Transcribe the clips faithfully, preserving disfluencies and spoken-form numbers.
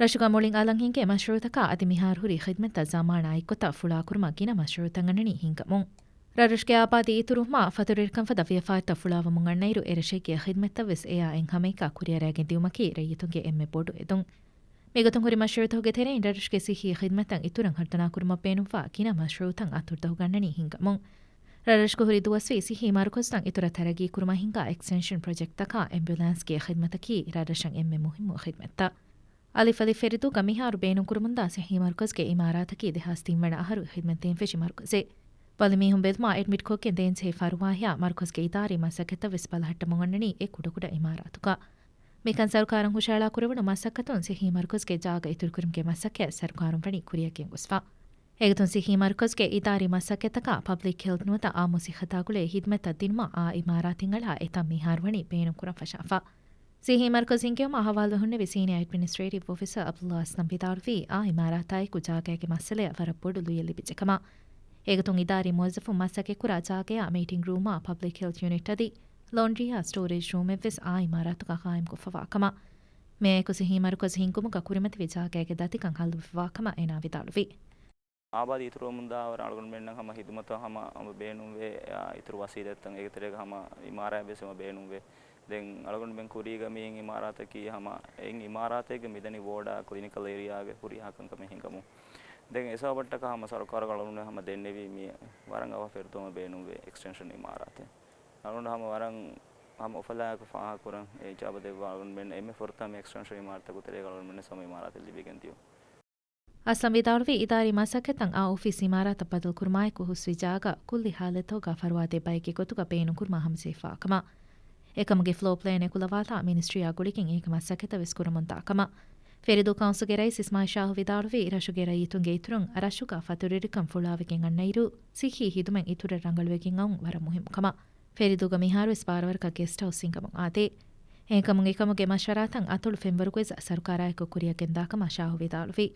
ރަށުގަ މުޅިން އަލަށް ހިނގޭ މަޝްރޫޢުތަކާ އަދި މިހާރު ހުރި ޚިދްމަތްތައް ޒަމާނާ އެއްގޮތަށް ފުޅާކުރުމަށް ގިނަ މަޝްރޫޢުތައް އަންނަނީ ހިނގަމުން. ރަށްރަށުގެ އާބާދީ އިތުރުވުމާ ފަތުރުވެރިކަން ފަދަ ވިޔަފާރިތައް ފުޅާވަމުން އަންނައިރު، އެރަށެއްގެ ޚިދްމަތްތައްވެސް އެއާ އެއްހަމައެކާ ކުރިއަރައިގެން ދިއުމަކީ ރައްޔިތުންގެ އެންމެ ބޮޑު އެދުން. މިގޮތުން ހުރި މަޝްރޫޢުތަކުގެ ތެރެއިން ރަށްރަށުގެ ސިއްހީ ޚިދްމަތްތައް އިތުރަށް ހަރުދަނާކުރުމަށް ބޭނުންވާ ގިނަ މަޝްރޫޢުތައް އަތުރުދަހުގަ އަންނަނީ ހިނގަމުން. ރަށްރަށުގަ ހުރި ދުވަސްވީ ސިއްހީ މަރުކަޒުތައް އިތުރަށް ތަރައްގީކުރުމަށް ހިންގާ އެކްސްޓެންޝަން ޕްރޮޖެކްޓްތަކާ އެމްބިއުލާންސްގެ ޚިދްމަތަކީ ރަށްރަށަށް އެންމެ މުހިއްމު ޚިދްމަތްތައް. އަލިފް އަލި ފެރިދޫގަ މިހާރު ބޭނުންކުރަމުންދާ ސިއްހީ މަރުކަޒުގެ އިމާރާތަކީ ދެހާސް ތިން ވަނަ އަހަރު ޚިދްމަތްދޭން ފެށި މަރުކަޒެއް. ބަލިމީހުން ބެލުމާ އެޑްމިޓްކޮށްގެން ދޭންޖެހޭ ފަރުވާހިޔާ މަރުކަޒުގެ އިދާރީ މަސައްކަތްތައްވެސް ބަލަހައްޓަމުން އަންނަނީ އެ ކުޑަކުޑަ އިމާރާތުގަ. މިކަން ސަރުކާރުން ހުށަހަޅާ ކުރެވުނު މަސައްކަތުން ސިއްހީ މަރުކަޒުގެ ޖާގަ އިތުރުކުރުމުގެ މަސައްކަތް ސަރުކާރުން ވަނީ ކުރިއަށް ގެންގޮސްފަ. އެގޮތުން ސިއްހީ މަރުކަޒުގެ އިދާރީ މަސައްކަތްތަކާ ޕަބްލިކް ހެލްތް ނުވަތަ އާއްމު ސިއްހަތާ ގުޅޭ ހިދްމަތްތައް ދިނުމަށް އާ އިމާރާތެއް އަޅާ އެތައް މިހާރު ވަނީ ބޭނުންކުރަން ފަށާފަ. ސިއްހީ މަރުކަޒު ހިންގެވުމަށް ހަވާލު ހުންނެވި ސީނިއާ އެޑްމިނިސްޓްރޭޓިވް އޮފިސަރ އަބްދުﷲ އަސްލަމް ވިދާޅުވީ، އާ އިމާރާތާއެކު ޖާގައިގެ މައްސަލަޔަށް ވަރަށް ބޮޑު ލުޔެއް ލިބިއްޖެކަމަށް. އެގޮތުން އިދާރީ މުވައްޒަފުން މަސައްކަތްކުރާ ޖާގަޔާ މީޓިން ރޫމާ ޕަބްލިކް ހެލްތް ޔުނިޓް އަދި ލޯންޑްރީއާ ސްޓޯރޭޖް ރޫމެއްވެސް އާ އިމާރާތުގަ ޤާއިމްކޮށްފަވާ ކަމަށް. މިއާއެކު ސިއްހީ މަރުކަޒު ހިންގުމުގަ ކުރިމަތިވި ޖާގައިގެ ދަތިކަން ހައްލުވެފަވާ ކަމަށް އޭނާ ވިދާޅުވި. އާބާދީ އިތުރުވަމުންދާވަރަށް އަޅުގަނޑުމެންނަށް ހަމަ ހިދުމަތަށް ހަމަ ހަމަ ބޭނުންވޭ، އާ، އިތުރު ވަސީލަތްތައް އޭގެ ތެރޭގަ ހަމަ އިމާރާތްވެސް ހަމަ ބޭނުންވޭ. ދެން އަޅުގަނޑުމެން ކުރީގަ މިއިން އިމާރާތަކީ ހަމަ އެއިން އިމާރާތެއްގެ މިދަނީ ވޯޑާ ކްލިނިކަލް އޭރިއާގެ ހުރިހާ ކަންކަމެއް ހިނގަމުން. ދެން އެ ސަބަބަށްޓަކާ ހަމަ ސަރުކާރުގަ އަޅުގަނޑުމެން ހަމަ ދެންނެވީ މި ވަރަށް އަވަހަށް ފެރިދޫ ހަމަ ބޭނުންވޭ އެކްސްޓެންޝަން އިމާރާތެއް. އަޅުގަނޑު ހަމަ ވަރަށް ހަމަ އުފަލާއެކު ފާހަގަކުރަން އެ އިޖާބަ ދެއްވާ އަޅުގަނޑުމެން އެންމެ ފުރަތަމަ އެކްސްޓެންޝަން އިމާރާތަކުގެ ތެރޭގަ އަޅުގަނޑުމެން ހަމަ އިމާރާތެއް ލިބިގެން ދިޔުން. އަސްލަމް ވިދާޅުވީ، އިދާރީ މަސައްކަތްތައް އާ އޮފީސް އިމާރާތަށް ބަދަލުކުރުމާއެކު ހުސްވި ޖާގަ ކުއްލި ހާލަތްތަކުގަ ފަރުވާ ދޭ ބައެއްގެ ގޮތުގަ ބޭނުންކުރުމަށް ހަމަޖެހިފާ ކަމަށް. އެކަމުގެ ފްލޯ ޕްލޭން އެކުލަވާލާ މިނިސްޓްރީއާ ގުޅިގެން އޭގެ މަސައްކަތަށް ވެސް ކުރަމުންދާ ކަމަށް. ފެރިދޫ ކައުންސިލްގެ ރައީސް އިސްމާއިލް ޝާހު ވިދާޅުވީ، ރަށުގެ ރައްޔިތުންގެ އިތުރުން ރަށުގަ ފަތުރުވެރިކަން ފުޅާވެގެން އަންނައިރު، ސިއްހީ ހިދުމަތް އިތުރަށް ރަނގަޅުވެގެން އައުން ވަރަށް މުހިއްމު ކަމަށް. ފެރިދޫގަ މިހާރުވެސް ބާރަވަރަކަށް ގެސްޓް ހައުސް ހިނގަމުން އާދޭ. އެހެންކަމުން އެކަމުގެ މަޝްވަރާތައް އަތޮޅު ފެންވަރުގައި ސަރުކާރާއެކު ކުރިއަށް ގެންދާކަމަށް ޝާހު ވިދާޅުވި.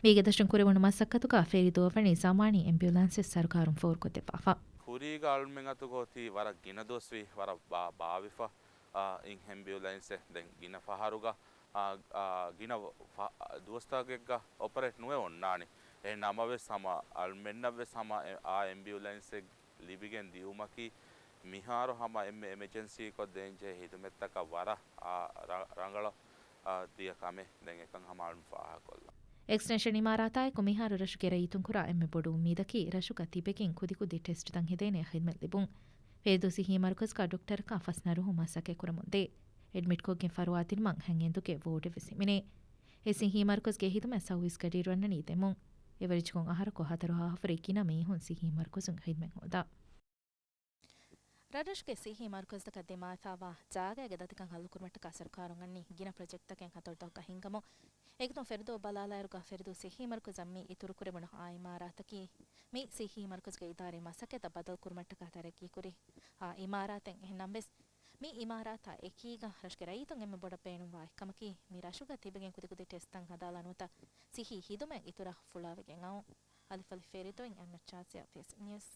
މީގެ ދަށުން ކުރެވުނު މަސައްކަތުގަ ފެރިދޫއަށް ވަނީ ޒަމާނީ އެމްބިއުލާންސެއް ސަރުކާރުން ފޯރުކޮށްދެއްވާފަ. ކުރީގަ އަޅުމެން އަތުގަ އޮތީ ވަރަށް ގިނަ ދުވަސްވީ ވަރަށް ބާ-، ބާވިފަ، އާ، އިން އެމްބިއުލާންސެއް ދެން ގިނަ ފަހަރުގަ، އާ، އާ، ގިނަ ފަ-، ދުވަސްތަކެއްގަ އޮޕަރޭޓް ނުވެ އޮންނާނެ. އެހެން ނަމަވެސް ހަމަ އަޅުމެންނަށްވެސް ހަމަ އެ-، އާ އެމްބިއުލާންސެއް ލިބިގެން ދިއުމަކީ މިހާރު ހަމަ އެންމެ އެމަޖެންސީ ކޮށްދޭންޖެހޭ ހިދުމަތްތަކަށް ވަރަށް، އާ، ރަ-، ރަނގަޅަށް، އާ، ދިޔަ ކަމެއް. ދެން އެކަން ހަމަ އަޅުން ފާހަގަކޮށްލަން. އެކްސްޓެންޝަން އިމާރާތާއެކު މިހާރު ރަށުގެ ރައްޔިތުން ކުރާ އެންމެ ބޮޑު އުއްމީދަކީ ރަށުގަ ތިބެގެން ކުދިކުދި ޓެސްޓްތައް ހެދޭނެ ޚިދްމަތް ލިބުން. ފެރިދޫ ސިއްހީ މަރުކަޒުގަ ޑޮކްޓަރަކާ ފަސް ނަރުހުން މަސައްކަތް ކުރަމުންދޭ. އެޑްމިޓްކޮށްގެން ފަރުވާ ދިނުމަށް ހަތް އެނދުގެ ވޯޑެއްވެސް ހިމެނޭ. އެ ސިއްހީ މަރުކަޒުގެ ހިދުމަތް ސައުވީސް ގަޑިއިރު އަންނަނީ ދެމުން. އެވަރެޖްކޮށް އަހަރަކު ހަތަރު ހާހަށްވުރެ ގިނަ މީހުން ސިއްހީ މަރުކަޒުން ޚިދުމަތް ހޯދާ. ރަށްރަށުގެ ސިއްހީ މަރުކަޒުތަކަށް ދިމާވެފައިވާ ޖާގައިގެ ދަތިކަން ހައްލުކުރުމަށްޓަކާ ސަރުކާރުން އަންނީ ގިނަ ޕްރޮޖެކްޓްތަކެއް ހަތޮޅުތަކަށް ހިންގަމުން. އެގޮތުން ފެރިދޫ ބަލާލާއިރުގަ ފެރިދޫ ސިއްހީ މަރުކަޒަށް މި އިތުރުކުރެވުނު އާ އިމާރާތަކީ މި ސިއްހީ މަރުކަޒުގެ އިދާރީ މަސައްކަތްތައް ބަދަލުކުރުމަށްޓަކާ ތަރައްގީކުރި އާ އިމާރާތެއް. އެހެންނަމަވެސް، މި އިމާރާތާ އެކީގަ ރަށުގެ ރައްޔިތުން އެންމެ ބޮޑަށް ބޭނުންވާ އެއްކަމަކީ، މި ރަށުގަ ތިބެގެން ކުދިކުދި ޓެސްޓްތައް ހަދާލާ ނުވަތަ ސިއްހީ ހިދުމަތް އިތުރަށް ފުޅާވެގެން އައުން. އަލިފް އަލި ފެރިދޫއިން އަންނަ ޗާސިޔާ ފޭސް ނިއުސް.